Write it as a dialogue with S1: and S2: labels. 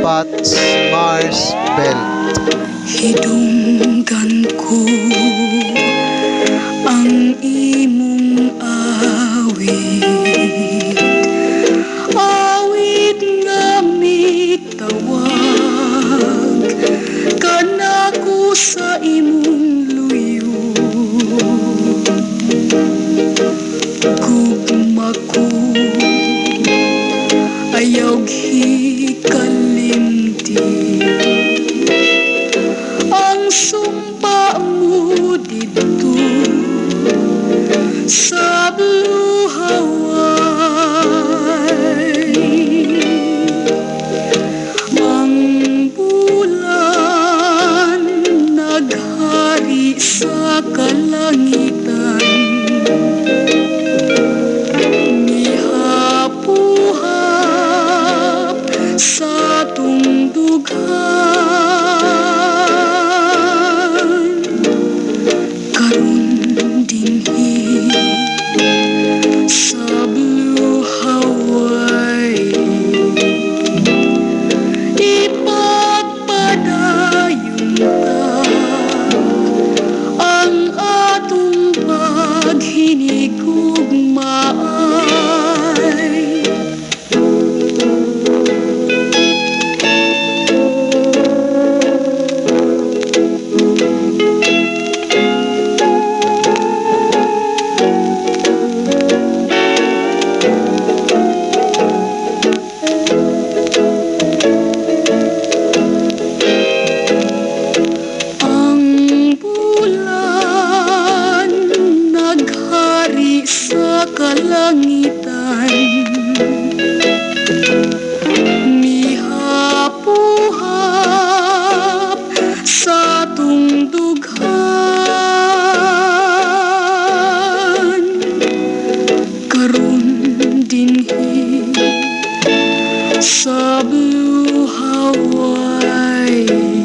S1: Pats Mars Belt.
S2: Hidunggan ko ang imong awit, awit nga mitawag kanako sa imong luyo. Gugma ko, ayaw hikalimti ang sumpa mo didto sa Blue Hawaii. Ang bulan naghari sa kalangitan, mihapuhap sa atong dughan. Karon dinhi sa Blue Hawaii, ipagpadayon ta ang atong paghinigugmaay. Ang bulan naghari sa kalangitan, mihapuhap sa atong dughan. Karon dinhi sa Blue Hawaii,